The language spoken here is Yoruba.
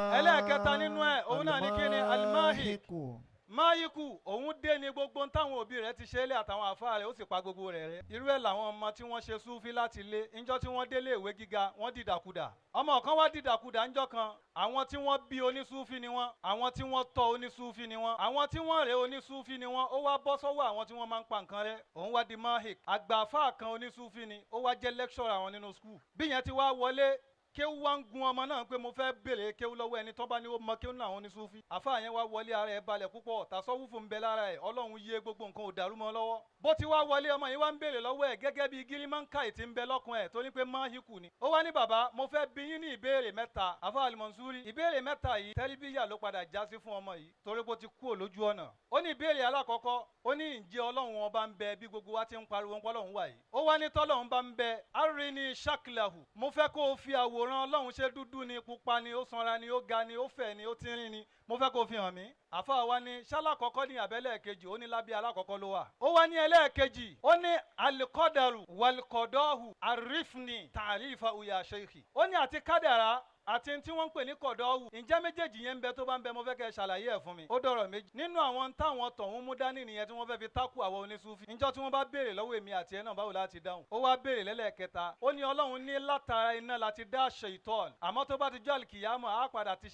Ẹlẹ́ẹ̀kẹta nínú ẹ̀, òun náà ní kí ni? Alimahi máyíkù. Òun dé ní gbogbo táwọn òbí rẹ̀ ti ṣe é lé àtàwọn àfáà rẹ̀, ó sì pa gbogbo rẹ̀ rẹ́. Irú ẹ̀ làwọn ọmọ tí wọ́n ṣe súfí láti lé ńjọ́ tí wọ́n délé ìwé gíga, wọ́n dìdàkudà. Ọmọ kan wá dìdàkudà ńjọ́ kan. Àwọn tí wọ́n bí onísúfí ni wọ́n, àwọn tí wọ́n tọ́ onísúfí ni wọ́n, àwọn tí wọ́n rẹ̀ onísúfí ni wọ́n. Ó wá bọ́ sọ́wọ́ àwọn tí wọ́n máa ń pa nǹkan rẹ́, òun wá di mahik. Àgbààfáà kan onísúfí ni, ó wá jẹ́ lecturer àwọn nínú school. Bí yẹn ti wá wọlé, kéwú wá ń gun ọmọ náà pé mo fẹ́ béèrè kéwú lọ́wọ́ ẹni tó bá ní ó mọ kéwú náà àwọn onísúfí. Àfáà yẹn wá wọlé, ara ẹ̀ balẹ̀ púpọ̀, tàsọ́wúfù ń bẹ lára ẹ̀, Ọlọ́run yé, gbogbo nǹkan ò dàrú mọ́ lọ́wọ́. Bó ti wá wọlé, ọmọ yìí wá ń béèrè lọ́wọ́ ẹ̀ gẹ́gẹ́ bí gírímọ́ǹkà tí ń bẹ lọ́kùn ẹ̀ tó ní pé máhíkù ni. Ó wá ní, "Bàbá, mo fẹ́ bi yín ní ìbéèrè mẹ́ta." Àfáà Alimọ̀nsúrí, ìbéèrè mẹ́ta yìí, tẹ́líbíyà ló padà já sí fún ọmọ yìí torí bó ti kú lójú ọ̀nà. Ó ní ìbéèrè alákọ̀ọ́kọ́, ó ní, "Ǹjẹ́ Ọlọ́run ọba ń bẹ bí gbogbo wa ti ń pariwo ń pọ́lọ́run wà yìí?" Ó wá ní, "Tọ́lọ́run bá ń bẹ, arini shaklahu, mo fẹ́ kó o fi àwòrán Ọlọ́run, ṣe dúdú ni, pupa ni, ó sanra ni, ó ga ni, ó fẹ̀ ni, ó tínrín ni, mo fẹ́ kó o fi hàn mí." Àfáà wa ní, ṣálákọ̀ọ́kọ́ ní abẹ́lẹ̀ kejì? Ó ní lábẹ́ alákọ̀ọ́kọ́ ló wà. Ó wá ní ẹlẹ́ẹ̀kejì, ó ní, alikọ́dàrú wàlíkọ̀dọ́hù, àrífni tàrífà uya sheikhi. Ó ní, àti kádàrá àti tí wọ́n ń pè ní kọ̀dọ́wù, ǹjẹ́ méjèèjì yẹn ń bẹ? Tó bá ń bẹ, mo fẹ́ kẹ́ ẹ ṣàlàyé ẹ̀ fún mi. Ó dọ̀rọ̀ méjì nínú àwọn táwọn tọ̀hún mú dání nìyẹn tí wọ́n fẹ́ fi tákù àwọn onísúfì. Ǹjọ́ tí wọ́n bá béèrè lọ́wọ́ èmi àti ẹ̀ náà, báwo láti dáhùn? Ó wá béèrè lẹ́lẹ́kẹta, ó ní, Ọlọ́run ní látara iná láti dá ṣèitọ́n, àmọ́ tó bá ti jọ́ àlìkìyàmọ̀, á padà ti